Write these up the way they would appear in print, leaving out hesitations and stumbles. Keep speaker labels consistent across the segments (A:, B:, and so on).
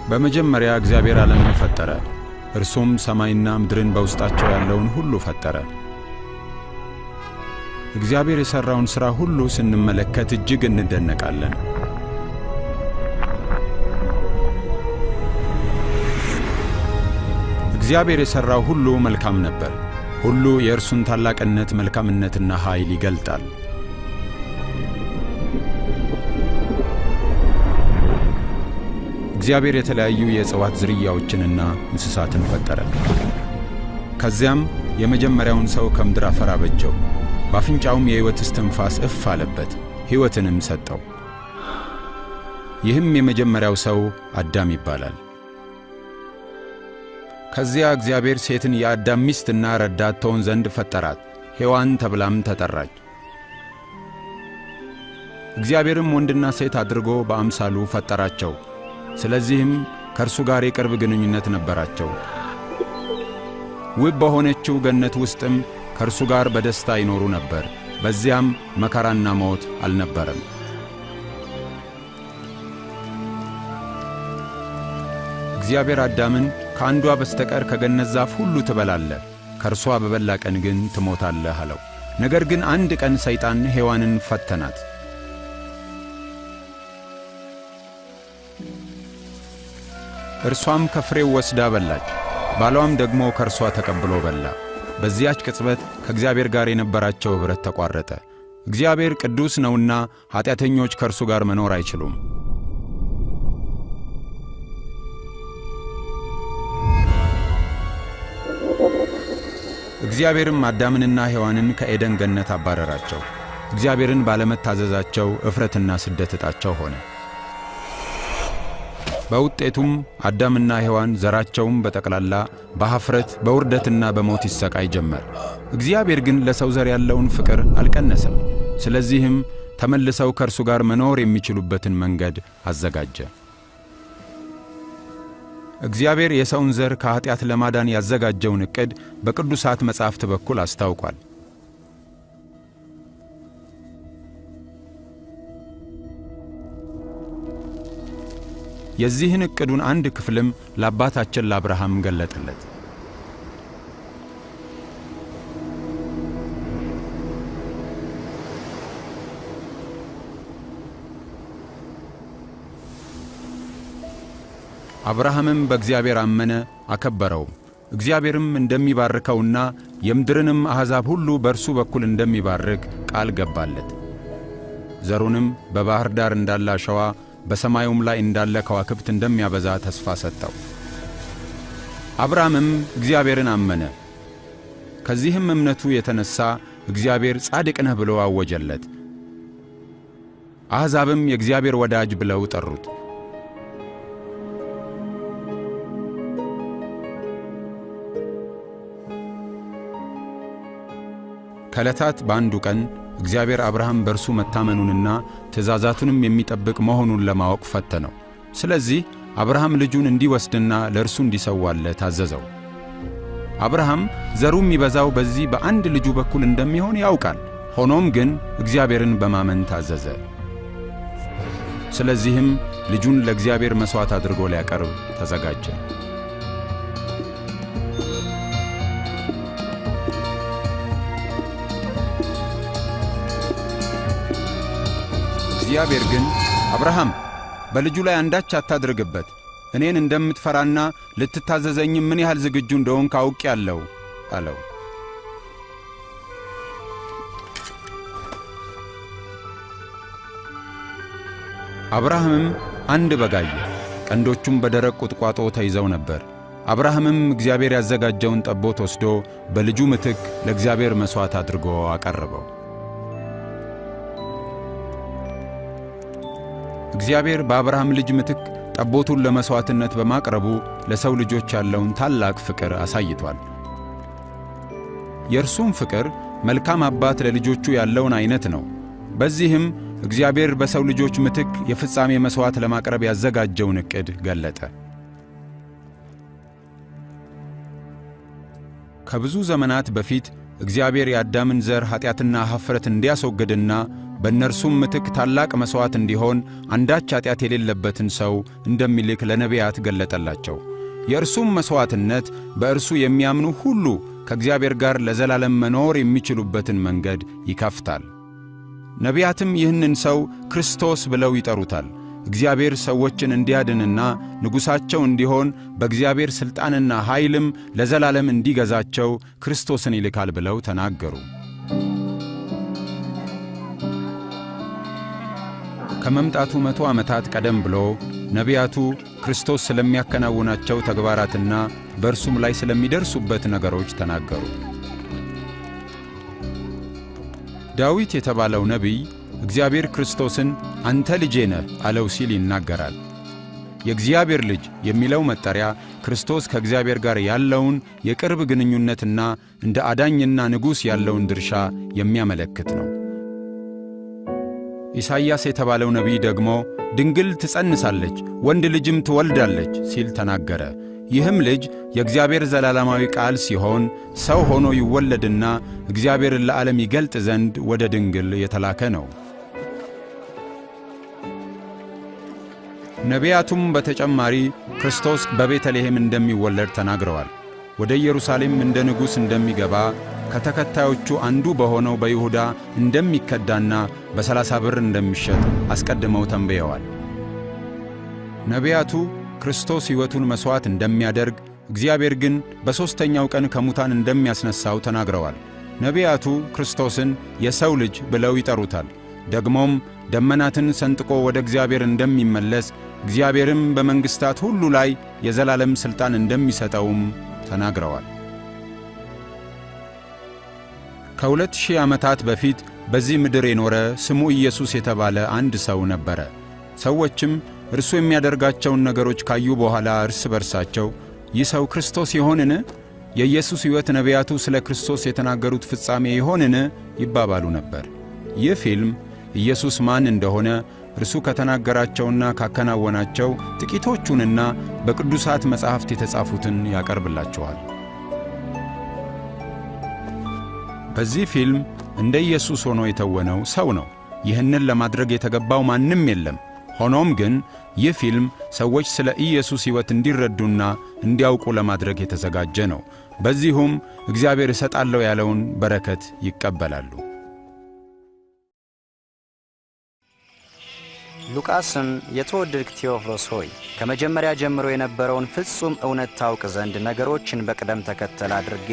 A: በመጀመሪያ እግዚአብሔር ዓለምን ፈጠረ። እርሱም ሰማይና ምድርን በውስጣቸው ያለውን ሁሉ ፈጠረ። እግዚአብሔር የሠራውን ሥራ ሁሉ ስንመለከት እጅግ እንደነቃለን። እግዚአብሔር የሠራው ሁሉ መልካም ነበር። ሁሉ የእርሱን ታላቅነት፣ መልካምነትና ኃይል ይገልጣል። እግዚአብሔር የተለያዩ የእጽዋት ዝርያዎችንና እንስሳትን ፈጠረ። ከዚያም የመጀመሪያውን ሰው ከምድር አፈር አበጀው። በአፍንጫውም የሕይወት እስትንፋስ እፍ አለበት፣ ሕይወትንም ሰጠው። ይህም የመጀመሪያው ሰው አዳም ይባላል። ከዚያ እግዚአብሔር ሴትን የአዳም ሚስትና ረዳት ትሆን ዘንድ ፈጠራት። ሔዋን ተብላም ተጠራች። እግዚአብሔርም ወንድና ሴት አድርጎ በአምሳሉ ፈጠራቸው። ስለዚህም ከእርሱ ጋር የቅርብ ግንኙነት ነበራቸው። ውብ በሆነችው ገነት ውስጥም ከእርሱ ጋር በደስታ ይኖሩ ነበር። በዚያም መከራና ሞት አልነበረም። እግዚአብሔር አዳምን ከአንዷ በስተቀር ከገነት ዛፍ ሁሉ ትበላለህ፣ ከእርሷ በበላ ቀን ግን ትሞታለህ አለው። ነገር ግን አንድ ቀን ሰይጣን ሔዋንን ፈተናት። እርሷም ከፍሬው ወስዳ በላች፣ ባሏም ደግሞ ከእርሷ ተቀብሎ በላ። በዚያች ቅጽበት ከእግዚአብሔር ጋር የነበራቸው ኅብረት ተቋረጠ። እግዚአብሔር ቅዱስ ነውና ኃጢአተኞች ከእርሱ ጋር መኖር አይችሉም። እግዚአብሔርም አዳምንና ሔዋንን ከኤደን ገነት አባረራቸው። እግዚአብሔርን ባለመታዘዛቸው እፍረትና ስደት ዕጣቸው ሆነ። በውጤቱም አዳምና ሔዋን ዘራቸውም በጠቅላላ በኀፍረት በውርደትና በሞት ይሰቃይ ጀመር። እግዚአብሔር ግን ለሰው ዘር ያለውን ፍቅር አልቀነሰም። ስለዚህም ተመልሰው ከእርሱ ጋር መኖር የሚችሉበትን መንገድ አዘጋጀ። እግዚአብሔር የሰውን ዘር ከኃጢአት ለማዳን ያዘጋጀውን ዕቅድ በቅዱሳት መጻሕፍት በኩል አስታውቋል። የዚህን ዕቅዱን አንድ ክፍልም ለአባታችን ለአብርሃም ገለጠለት። አብርሃምም በእግዚአብሔር አመነ፣ አከበረውም። እግዚአብሔርም እንደሚባርከውና የምድርንም አሕዛብ ሁሉ በእርሱ በኩል እንደሚባርክ ቃል ገባለት። ዘሩንም በባሕር ዳር እንዳለ አሸዋ በሰማዩም ላይ እንዳለ ከዋክብት እንደሚያበዛ ተስፋ ሰጠው። አብርሃምም እግዚአብሔርን አመነ። ከዚህም እምነቱ የተነሣ እግዚአብሔር ጻድቅ ነህ ብሎ አወጀለት። አሕዛብም የእግዚአብሔር ወዳጅ ብለው ጠሩት። ከዕለታት በአንዱ ቀን እግዚአብሔር አብርሃም በእርሱ መታመኑንና ትእዛዛቱንም የሚጠብቅ መሆኑን ለማወቅ ፈተነው። ስለዚህ አብርሃም ልጁን እንዲወስድና ለእርሱ እንዲሰዋለት አዘዘው። አብርሃም ዘሩ የሚበዛው በዚህ በአንድ ልጁ በኩል እንደሚሆን ያውቃል። ሆኖም ግን እግዚአብሔርን በማመን ታዘዘ። ስለዚህም ልጁን ለእግዚአብሔር መሥዋዕት አድርጎ ሊያቀርብ ተዘጋጀ። እግዚአብሔር ግን አብርሃም በልጁ ላይ አንዳች አታድርግበት፣ እኔን እንደምትፈራና ልትታዘዘኝም ምን ያህል ዝግጁ እንደሆንክ አውቄአለሁ አለው። አብርሃምም አንድ በግ አየ፣ ቀንዶቹም በደረቅ ቁጥቋጦ ተይዘው ነበር። አብርሃምም እግዚአብሔር ያዘጋጀውን ጠቦት ወስዶ በልጁ ምትክ ለእግዚአብሔር መሥዋዕት አድርጎ አቀረበው። እግዚአብሔር በአብርሃም ልጅ ምትክ ጠቦቱን ለመሥዋዕትነት በማቅረቡ ለሰው ልጆች ያለውን ታላቅ ፍቅር አሳይቷል። የእርሱም ፍቅር መልካም አባት ለልጆቹ ያለውን አይነት ነው። በዚህም እግዚአብሔር በሰው ልጆች ምትክ የፍጻሜ መሥዋዕት ለማቅረብ ያዘጋጀውን ዕቅድ ገለጠ። ከብዙ ዘመናት በፊት እግዚአብሔር የአዳምን ዘር ኃጢአትና ኀፍረት እንዲያስወግድና በእነርሱም ምትክ ታላቅ መሥዋዕት እንዲሆን አንዳች ኃጢአት የሌለበትን ሰው እንደሚልክ ለነቢያት ገለጠላቸው። የእርሱም መሥዋዕትነት በእርሱ የሚያምኑ ሁሉ ከእግዚአብሔር ጋር ለዘላለም መኖር የሚችሉበትን መንገድ ይከፍታል። ነቢያትም ይህንን ሰው ክርስቶስ ብለው ይጠሩታል። እግዚአብሔር ሰዎችን እንዲያድንና ንጉሣቸው እንዲሆን በእግዚአብሔር ሥልጣንና ኃይልም ለዘላለም እንዲገዛቸው ክርስቶስን ይልካል ብለው ተናገሩ። ከመምጣቱ 100 ዓመታት ቀደም ብሎ ነቢያቱ ክርስቶስ ስለሚያከናውናቸው ተግባራትና በእርሱም ላይ ስለሚደርሱበት ነገሮች ተናገሩ። ዳዊት የተባለው ነቢይ እግዚአብሔር ክርስቶስን አንተ ልጄ ነህ አለው ሲል ይናገራል። የእግዚአብሔር ልጅ የሚለው መጠሪያ ክርስቶስ ከእግዚአብሔር ጋር ያለውን የቅርብ ግንኙነትና እንደ አዳኝና ንጉሥ ያለውን ድርሻ የሚያመለክት ነው። ኢሳይያስ የተባለው ነቢይ ደግሞ ድንግል ትጸንሳለች፣ ወንድ ልጅም ትወልዳለች ሲል ተናገረ። ይህም ልጅ የእግዚአብሔር ዘላለማዊ ቃል ሲሆን ሰው ሆኖ ይወለድና እግዚአብሔርን ለዓለም ይገልጥ ዘንድ ወደ ድንግል የተላከ ነው። ነቢያቱም በተጨማሪ ክርስቶስ በቤተልሔም እንደሚወለድ ተናግረዋል። ወደ ኢየሩሳሌም እንደ ንጉሥ እንደሚገባ፣ ከተከታዮቹ አንዱ በሆነው በይሁዳ እንደሚከዳና በ30 ብር እንደሚሸጥ አስቀድመው ተንብየዋል። ነቢያቱ ክርስቶስ ሕይወቱን መሥዋዕት እንደሚያደርግ፣ እግዚአብሔር ግን በሦስተኛው ቀን ከሙታን እንደሚያስነሣው ተናግረዋል። ነቢያቱ ክርስቶስን የሰው ልጅ ብለው ይጠሩታል። ደግሞም ደመናትን ሰንጥቆ ወደ እግዚአብሔር እንደሚመለስ፣ እግዚአብሔርም በመንግሥታት ሁሉ ላይ የዘላለም ሥልጣን እንደሚሰጠውም ተናግረዋል። ከ2000 ዓመታት በፊት በዚህ ምድር የኖረ ስሙ ኢየሱስ የተባለ አንድ ሰው ነበረ። ሰዎችም እርሱ የሚያደርጋቸውን ነገሮች ካዩ በኋላ እርስ በርሳቸው ይህ ሰው ክርስቶስ ይሆንን? የኢየሱስ ሕይወት ነቢያቱ ስለ ክርስቶስ የተናገሩት ፍጻሜ ይሆንን? ይባባሉ ነበር። ይህ ፊልም ኢየሱስ ማን እንደሆነ እርሱ ከተናገራቸውና ካከናወናቸው ጥቂቶቹንና በቅዱሳት መጻሕፍት የተጻፉትን ያቀርብላችኋል። በዚህ ፊልም እንደ ኢየሱስ ሆኖ የተወነው ሰው ነው። ይህንን ለማድረግ የተገባው ማንም የለም። ሆኖም ግን ይህ ፊልም ሰዎች ስለ ኢየሱስ ሕይወት እንዲረዱና እንዲያውቁ ለማድረግ የተዘጋጀ ነው። በዚሁም እግዚአብሔር እሰጣለሁ ያለውን በረከት ይቀበላሉ።
B: ሉቃስም የተወደድክ ቴዎፍሎስ ሆይ ከመጀመሪያ ጀምሮ የነበረውን ፍጹም እውነት ታውቅ ዘንድ ነገሮችን በቅደም ተከተል አድርጌ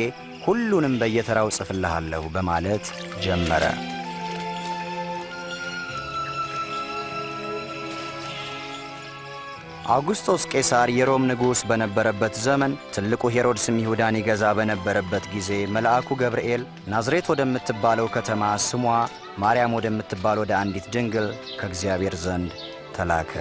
B: ሁሉንም በየተራው ጽፍልሃለሁ በማለት ጀመረ። አውግስጦስ ቄሳር የሮም ንጉሥ በነበረበት ዘመን ትልቁ ሄሮድስም ይሁዳን ይገዛ በነበረበት ጊዜ መልአኩ ገብርኤል ናዝሬት ወደምትባለው ከተማ ስሟ ማርያም ወደምትባል ወደ አንዲት ድንግል ከእግዚአብሔር ዘንድ ተላከ።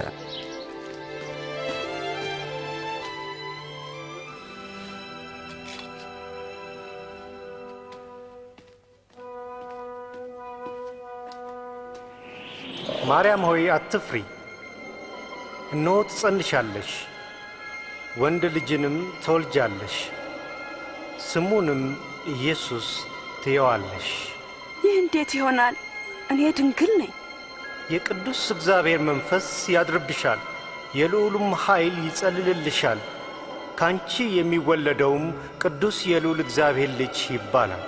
C: ማርያም ሆይ አትፍሪ፣ እነሆ ትጸንሻለሽ፣ ወንድ ልጅንም ትወልጃለሽ፣ ስሙንም ኢየሱስ ትየዋለሽ።
D: ይህ እንዴት ይሆናል? እኔ ድንግል ነኝ።
C: የቅዱስ እግዚአብሔር መንፈስ ያድርብሻል፣ የልዑሉም ኃይል ይጸልልልሻል። ካንቺ የሚወለደውም ቅዱስ የልዑል እግዚአብሔር ልጅ ይባላል።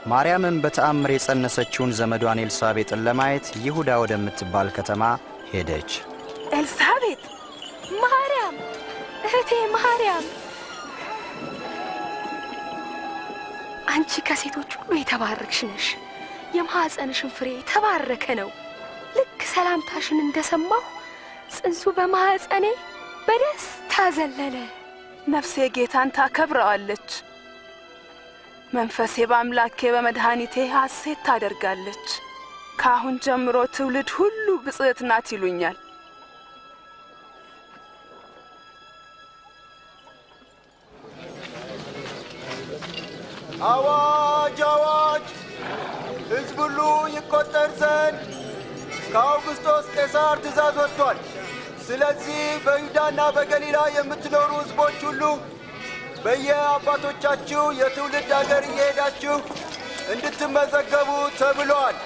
B: ማርያምም በተአምር የጸነሰችውን ዘመዷን ኤልሳቤጥን ለማየት ይሁዳ ወደምትባል ከተማ ሄደች።
D: ኤልሳቤጥ! ማርያም! እህቴ ማርያም! አንቺ ከሴቶች ሁሉ የተባረክሽ ነሽ፣ የማኅፀንሽም ፍሬ የተባረከ ነው። ልክ ሰላምታሽን እንደሰማሁ ጽንሱ በማኅፀኔ በደስታ ዘለለ። ነፍሴ ጌታን ታከብረዋለች፣ መንፈሴ በአምላኬ በመድኃኒቴ ሐሴት ታደርጋለች። ከአሁን ጀምሮ ትውልድ ሁሉ ብፅዕት ናት ይሉኛል።
E: አዋጅ አዋጅ! ሕዝብ ሁሉ ይቆጠር ዘንድ ከአውግስጦስ ቄሳር ትእዛዝ ወጥቷል። ስለዚህ በይሁዳና በገሊላ የምትኖሩ ሕዝቦች ሁሉ በየአባቶቻችሁ የትውልድ አገር እየሄዳችሁ እንድትመዘገቡ ተብሏል።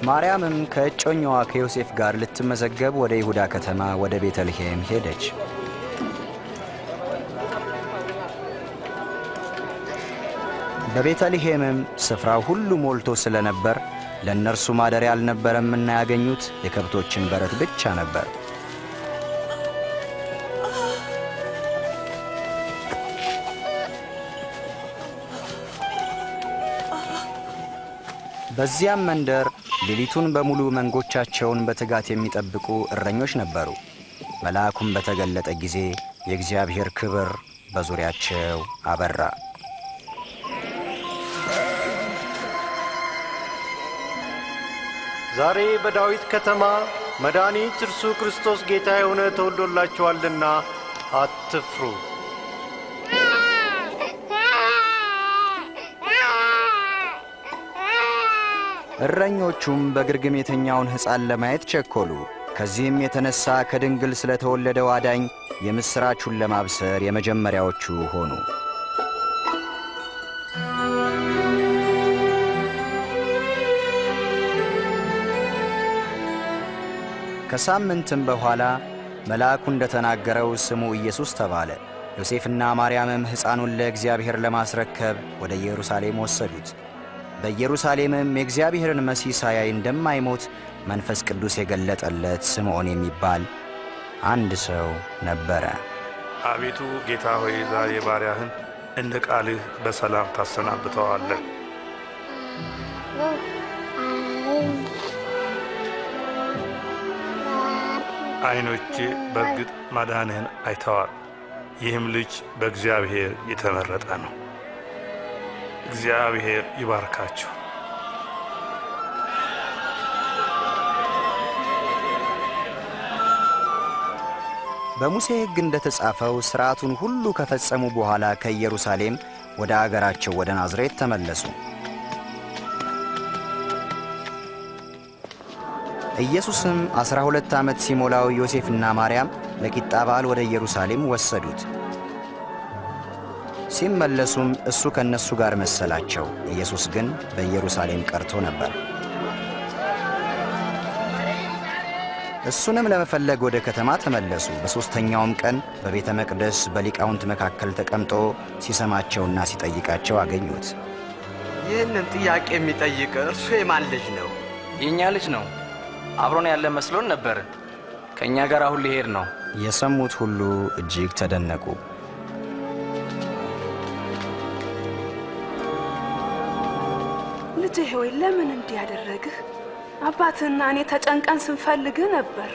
B: ማርያምም ከእጮኛዋ ከዮሴፍ ጋር ልትመዘገብ ወደ ይሁዳ ከተማ ወደ ቤተልሔም ሄደች። በቤተልሔምም ስፍራው ሁሉ ሞልቶ ስለነበር ለእነርሱ ማደሪያ አልነበረምና ያገኙት የከብቶችን በረት ብቻ ነበር። በዚያም መንደር ሌሊቱን በሙሉ መንጎቻቸውን በትጋት የሚጠብቁ እረኞች ነበሩ። መልአኩም በተገለጠ ጊዜ የእግዚአብሔር ክብር በዙሪያቸው አበራ።
C: ዛሬ በዳዊት ከተማ መድኃኒት እርሱ ክርስቶስ ጌታ የሆነ ተወልዶላችኋልና አትፍሩ።
B: እረኞቹም በግርግም የተኛውን ሕፃን ለማየት ቸኮሉ። ከዚህም የተነሳ ከድንግል ስለተወለደው አዳኝ የምሥራቹን ለማብሰር የመጀመሪያዎቹ ሆኑ። ከሳምንትም በኋላ መልአኩ እንደተናገረው ስሙ ኢየሱስ ተባለ። ዮሴፍና ማርያምም ሕፃኑን ለእግዚአብሔር ለማስረከብ ወደ ኢየሩሳሌም ወሰዱት። በኢየሩሳሌምም የእግዚአብሔርን መሲህ ሳያይ እንደማይሞት መንፈስ ቅዱስ የገለጠለት ስምዖን የሚባል አንድ ሰው ነበረ።
F: አቤቱ ጌታ ሆይ፣ ዛሬ ባሪያህን እንደ ቃልህ በሰላም ታሰናብተዋለህ። ዓይኖቼ በእርግጥ ማዳንህን አይተዋል። ይህም ልጅ በእግዚአብሔር የተመረጠ ነው። እግዚአብሔር ይባርካችሁ።
B: በሙሴ ሕግ እንደተጻፈው ሥርዓቱን ሁሉ ከፈጸሙ በኋላ ከኢየሩሳሌም ወደ አገራቸው ወደ ናዝሬት ተመለሱ። ኢየሱስም 12 ዓመት ሲሞላው ዮሴፍና ማርያም ለቂጣ በዓል ወደ ኢየሩሳሌም ወሰዱት። ሲመለሱም እሱ ከነሱ ጋር መሰላቸው። ኢየሱስ ግን በኢየሩሳሌም ቀርቶ ነበር። እሱንም ለመፈለግ ወደ ከተማ ተመለሱ። በሦስተኛውም ቀን በቤተ መቅደስ በሊቃውንት መካከል ተቀምጦ ሲሰማቸውና ሲጠይቃቸው አገኙት።
G: ይህንን ጥያቄ የሚጠይቅ እርሱ የማን ልጅ ነው?
H: የእኛ ልጅ ነው። አብሮን ያለ መስሎን ነበር። ከእኛ ጋር አሁን ሊሄድ ነው።
B: የሰሙት ሁሉ እጅግ ተደነቁ።
D: ልጄ ሆይ ለምን እንዲህ ያደረግህ? አባትህና እኔ ተጨንቀን ስንፈልግህ ነበር።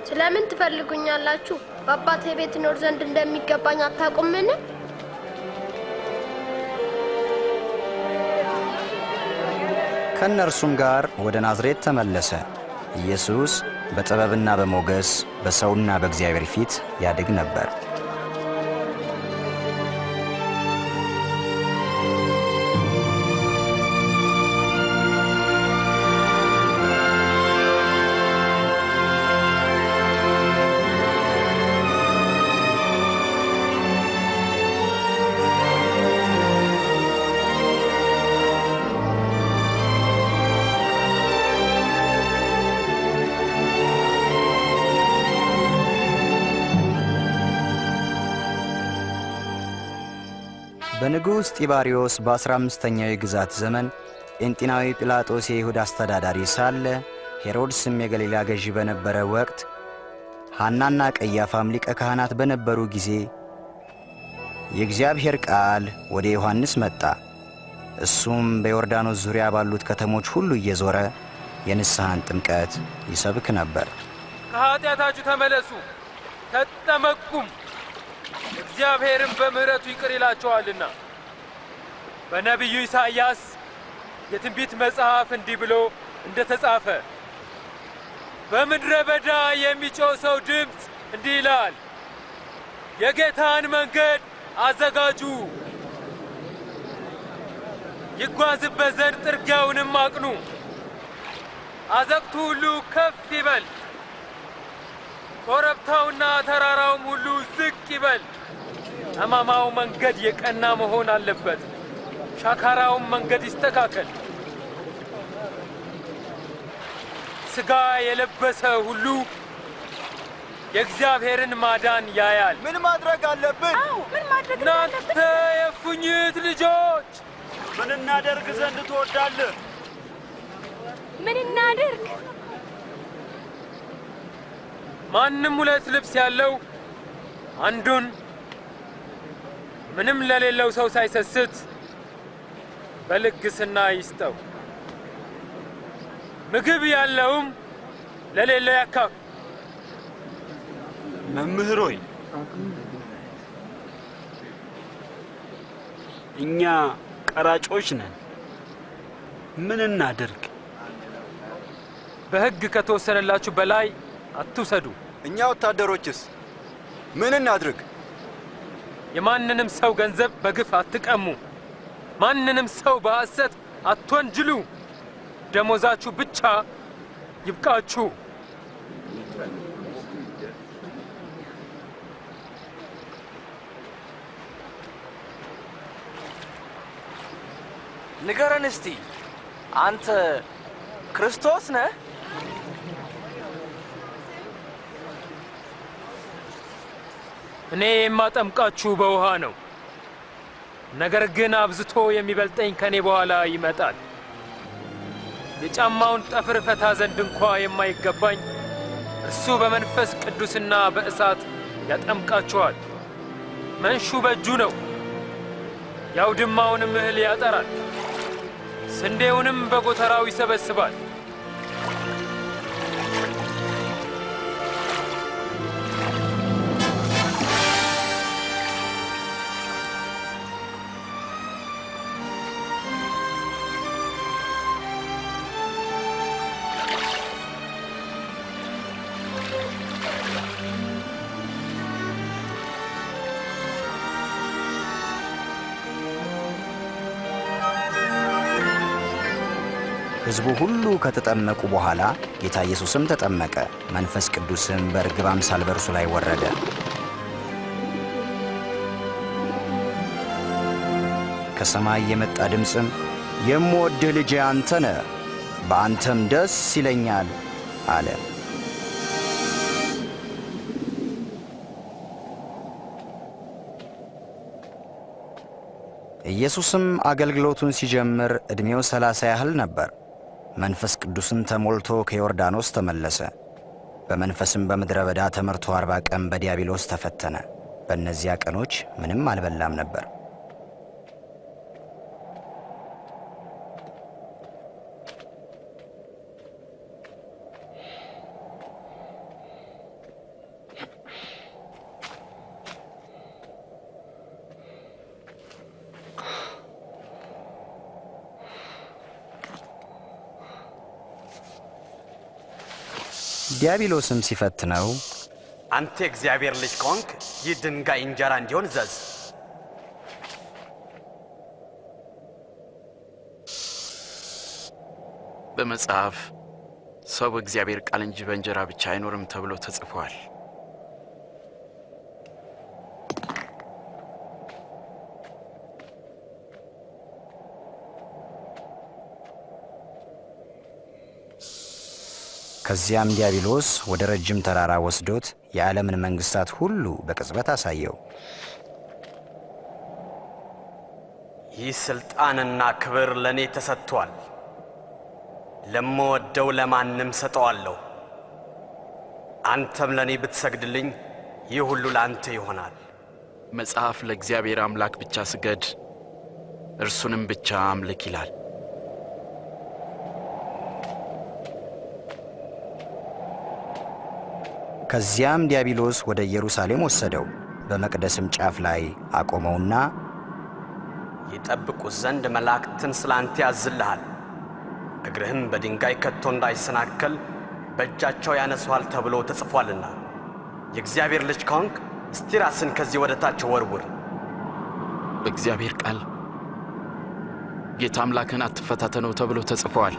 I: ስለምን ትፈልጉኛላችሁ? በአባቴ ቤት እኖር ዘንድ እንደሚገባኝ አታውቁምን?
B: ከእነርሱም ጋር ወደ ናዝሬት ተመለሰ። ኢየሱስ በጥበብና በሞገስ በሰውና በእግዚአብሔር ፊት ያድግ ነበር። በንጉሥ ጢባሪዮስ በ15ኛው የግዛት ዘመን ጴንጤናዊ ጲላጦስ የይሁዳ አስተዳዳሪ ሳለ፣ ሄሮድስም የገሊላ ገዢ በነበረ ወቅት፣ ሐናና ቀያፋም ሊቀ ካህናት በነበሩ ጊዜ የእግዚአብሔር ቃል ወደ ዮሐንስ መጣ። እሱም በዮርዳኖስ ዙሪያ ባሉት ከተሞች ሁሉ እየዞረ የንስሐን ጥምቀት ይሰብክ ነበር።
J: ከኃጢአታችሁ ተመለሱ፣ ተጠመቁም፣ እግዚአብሔርም በምሕረቱ ይቅር ይላችኋልና። በነቢዩ ኢሳይያስ የትንቢት መጽሐፍ እንዲህ ብሎ እንደተጻፈ፣ በምድረ በዳ የሚጮህ ሰው ድምፅ እንዲህ ይላል፣ የጌታን መንገድ አዘጋጁ፣ ይጓዝበት ዘንድ ጥርጊያውንም አቅኑ። አዘቅቱ ሁሉ ከፍ ይበል፣ ኮረብታውና ተራራውም ሁሉ ዝቅ ይበል። ጠማማው መንገድ የቀና መሆን አለበት፣ ሻካራውም መንገድ ይስተካከል። ሥጋ የለበሰ ሁሉ የእግዚአብሔርን ማዳን ያያል።
E: ምን ማድረግ አለብን?
D: አዎ፣ ምን ማድረግ
J: እናንተ የእፉኝት ልጆች
K: ምን እናደርግ ዘንድ ትወዳለህ?
L: ምን እናድርግ?
J: ማንም ሁለት ልብስ ያለው አንዱን ምንም ለሌለው ሰው ሳይሰስት በልግስና ይስጠው። ምግብ ያለውም ለሌለው ያካፍል።
K: መምህር ሆይ፣ እኛ ቀራጮች ነን። ምን እናድርግ?
J: በሕግ ከተወሰነላችሁ በላይ አትውሰዱ።
E: እኛ ወታደሮችስ ምን እናድርግ?
J: የማንንም ሰው ገንዘብ በግፍ አትቀሙ። ማንንም ሰው በሐሰት አትወንጅሉ። ደሞዛችሁ ብቻ ይብቃችሁ።
H: ንገረን እስቲ፣ አንተ ክርስቶስ ነህ?
J: እኔ የማጠምቃችሁ በውሃ ነው። ነገር ግን አብዝቶ የሚበልጠኝ ከኔ በኋላ ይመጣል። የጫማውን ጠፍር እፈታ ዘንድ እንኳ የማይገባኝ እርሱ በመንፈስ ቅዱስና በእሳት ያጠምቃችኋል። መንሹ በእጁ ነው፣ የአውድማውንም እህል ያጠራል፣ ስንዴውንም በጎተራው ይሰበስባል።
B: ሕዝቡ ሁሉ ከተጠመቁ በኋላ ጌታ ኢየሱስም ተጠመቀ። መንፈስ ቅዱስም በርግብ አምሳል በእርሱ ላይ ወረደ። ከሰማይ የመጣ ድምፅም የምወድህ ልጄ አንተ ነህ፣ በአንተም ደስ ይለኛል አለ። ኢየሱስም አገልግሎቱን ሲጀምር ዕድሜው 30 ያህል ነበር። መንፈስ ቅዱስን ተሞልቶ ከዮርዳኖስ ተመለሰ። በመንፈስም በምድረ በዳ ተመርቶ 40 ቀን በዲያብሎስ ተፈተነ። በእነዚያ ቀኖች ምንም አልበላም ነበር። ዲያብሎስም ሲፈትነው
G: አንተ የእግዚአብሔር ልጅ ከሆንክ ይህ ድንጋይ እንጀራ እንዲሆን እዘዝ።
M: በመጽሐፍ ሰው በእግዚአብሔር ቃል እንጂ በእንጀራ ብቻ አይኖርም ተብሎ ተጽፏል።
B: ከዚያም ዲያብሎስ ወደ ረጅም ተራራ ወስዶት የዓለምን መንግሥታት ሁሉ በቅጽበት አሳየው።
G: ይህ ሥልጣንና ክብር ለእኔ ተሰጥቷል። ለምወደው ለማንም ሰጠዋለሁ። አንተም ለእኔ ብትሰግድልኝ ይህ ሁሉ ለአንተ ይሆናል።
M: መጽሐፍ ለእግዚአብሔር አምላክ ብቻ ስገድ፣ እርሱንም ብቻ አምልክ ይላል።
B: ከዚያም ዲያብሎስ ወደ ኢየሩሳሌም ወሰደው፣ በመቅደስም ጫፍ ላይ አቆመውና
G: ይጠብቁት ዘንድ መላእክትን ስለ አንተ ያዝልሃል፣ እግርህም በድንጋይ ከቶ እንዳይሰናከል በእጃቸው ያነሱሃል ተብሎ ተጽፏልና። የእግዚአብሔር ልጅ ከሆንክ እስቲ ራስን ከዚህ ወደ ታች ወርውር።
M: በእግዚአብሔር ቃል ጌታ አምላክን አትፈታተነው ተብሎ ተጽፏል።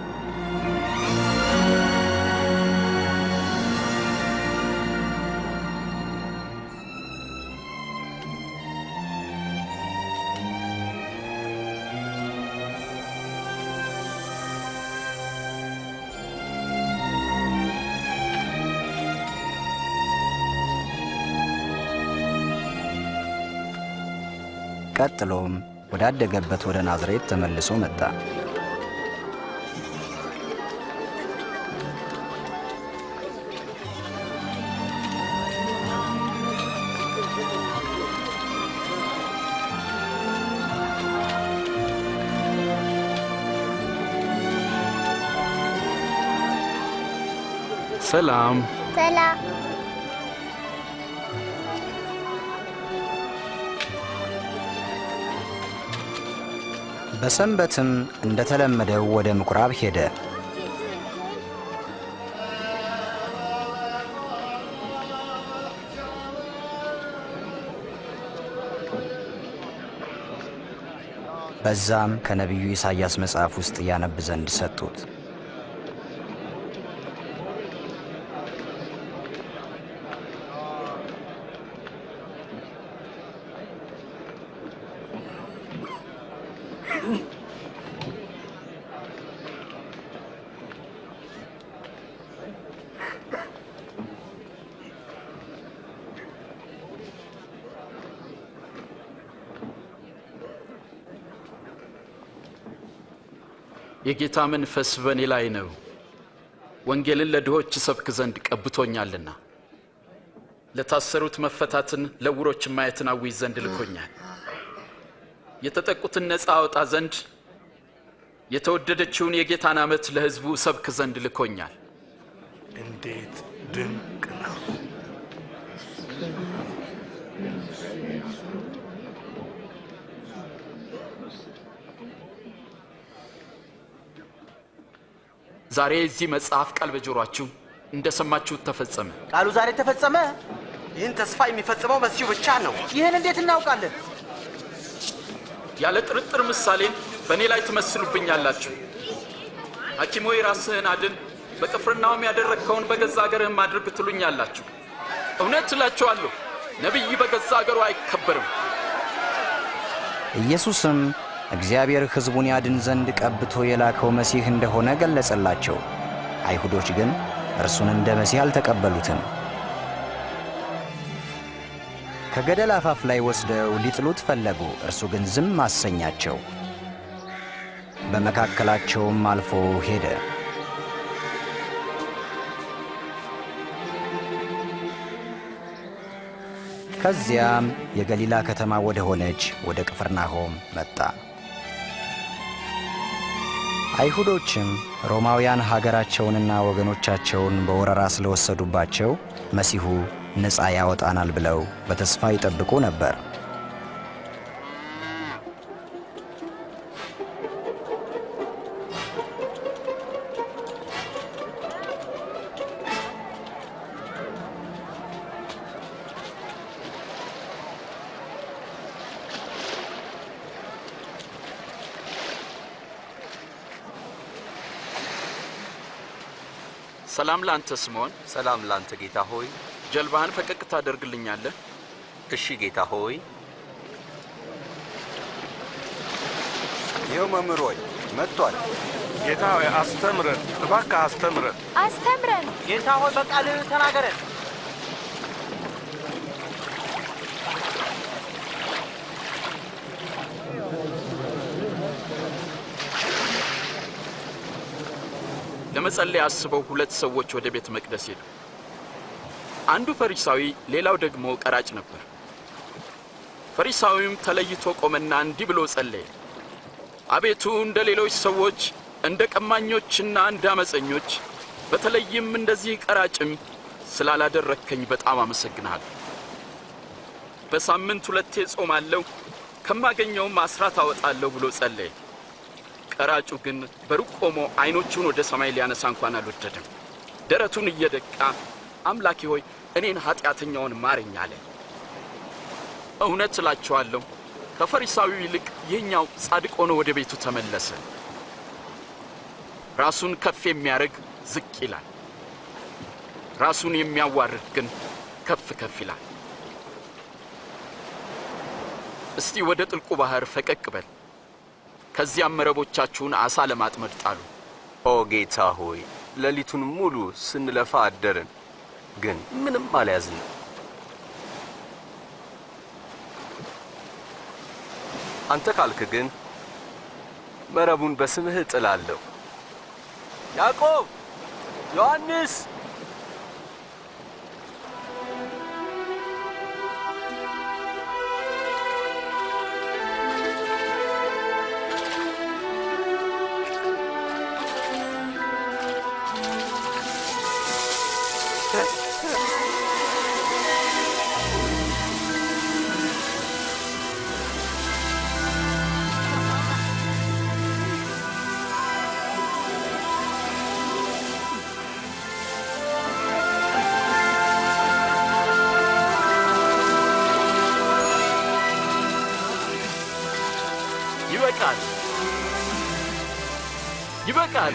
B: ቀጥሎም ወዳደገበት ወደ ናዝሬት ተመልሶ መጣ።
M: ሰላም
I: ሰላም።
B: በሰንበትም እንደተለመደው ወደ ምኵራብ ሄደ። በዛም ከነቢዩ ኢሳይያስ መጽሐፍ ውስጥ ያነብ ዘንድ ሰጡት።
M: የጌታ መንፈስ በእኔ ላይ ነው፣ ወንጌልን ለድሆች እሰብክ ዘንድ ቀብቶኛልና፣ ለታሰሩት መፈታትን፣ ለዕውሮች ማየትን አውጅ ዘንድ ልኮኛል፣ የተጠቁትን ነፃ አወጣ ዘንድ፣ የተወደደችውን የጌታን ዓመት ለሕዝቡ እሰብክ ዘንድ ልኮኛል።
F: እንዴት ድንቅ ነው!
M: ዛሬ የዚህ መጽሐፍ ቃል በጆሮአችሁ እንደሰማችሁት ተፈጸመ።
N: ቃሉ ዛሬ ተፈጸመ።
G: ይህን ተስፋ የሚፈጽመው መሲሁ ብቻ ነው።
N: ይህን እንዴት እናውቃለን?
M: ያለ ጥርጥር ምሳሌን በእኔ ላይ ትመስሉብኛላችሁ። ሐኪም ሆይ ራስህን አድን፣ በቅፍርናሆም ያደረግከውን በገዛ አገርህም አድርግ ትሉኛላችሁ። እውነት እላችኋለሁ ነቢይ በገዛ አገሩ አይከበርም።
B: ኢየሱስም እግዚአብሔር ሕዝቡን ያድን ዘንድ ቀብቶ የላከው መሲህ እንደሆነ ገለጸላቸው። አይሁዶች ግን እርሱን እንደ መሲህ አልተቀበሉትም። ከገደል አፋፍ ላይ ወስደው ሊጥሉት ፈለጉ። እርሱ ግን ዝም አሰኛቸው። በመካከላቸውም አልፎ ሄደ። ከዚያም የገሊላ ከተማ ወደ ሆነች ወደ ቅፍርናሆም መጣ። አይሁዶችም ሮማውያን ሀገራቸውንና ወገኖቻቸውን በወረራ ስለወሰዱባቸው መሲሁ ነፃ ያወጣናል ብለው በተስፋ ይጠብቁ ነበር።
M: ሰላም ላንተ ስምዖን።
O: ሰላም ላንተ ጌታ ሆይ።
M: ጀልባህን ፈቀቅ ታደርግልኛለህ?
O: እሺ ጌታ ሆይ።
E: ይኸው መምህር ሆይ መጥቷል።
F: ጌታ ሆይ አስተምረን፣ እባክህ አስተምረን፣
L: አስተምረን።
N: ጌታ ሆይ በቃልህ ተናገረን።
M: ለመጸለይ አስበው ሁለት ሰዎች ወደ ቤተ መቅደስ ሄዱ። አንዱ ፈሪሳዊ፣ ሌላው ደግሞ ቀራጭ ነበር። ፈሪሳዊውም ተለይቶ ቆመና እንዲህ ብሎ ጸለየ። አቤቱ እንደ ሌሎች ሰዎች እንደ ቀማኞችና እንደ አመፀኞች በተለይም እንደዚህ ቀራጭም ስላላደረግከኝ በጣም አመሰግንሃለሁ። በሳምንት ሁለቴ ጾማለሁ፣ ከማገኘውም አስራት አወጣለሁ ብሎ ጸለየ። ቀራጩ ግን በሩቅ ቆሞ ዓይኖቹን ወደ ሰማይ ሊያነሳ እንኳን አልወደደም። ደረቱን እየደቃ አምላኬ ሆይ እኔን ኃጢአተኛውን ማረኝ አለ። እውነት እላችኋለሁ ከፈሪሳዊው ይልቅ ይህኛው ጻድቅ ሆኖ ወደ ቤቱ ተመለሰ። ራሱን ከፍ የሚያደርግ ዝቅ ይላል፣ ራሱን የሚያዋርድ ግን ከፍ ከፍ ይላል። እስቲ ወደ ጥልቁ ባህር ፈቀቅ በል፣ ከዚያም መረቦቻችሁን ዓሣ ለማጥመድ ጣሉ።
O: ኦ ጌታ ሆይ ሌሊቱን ሙሉ ስንለፋ አደርን፣ ግን ምንም አልያዝንም። አንተ ካልክ ግን መረቡን በስምህ እጥላለሁ። ያዕቆብ፣ ዮሐንስ፣
M: ይበቃል፣ ይበቃል።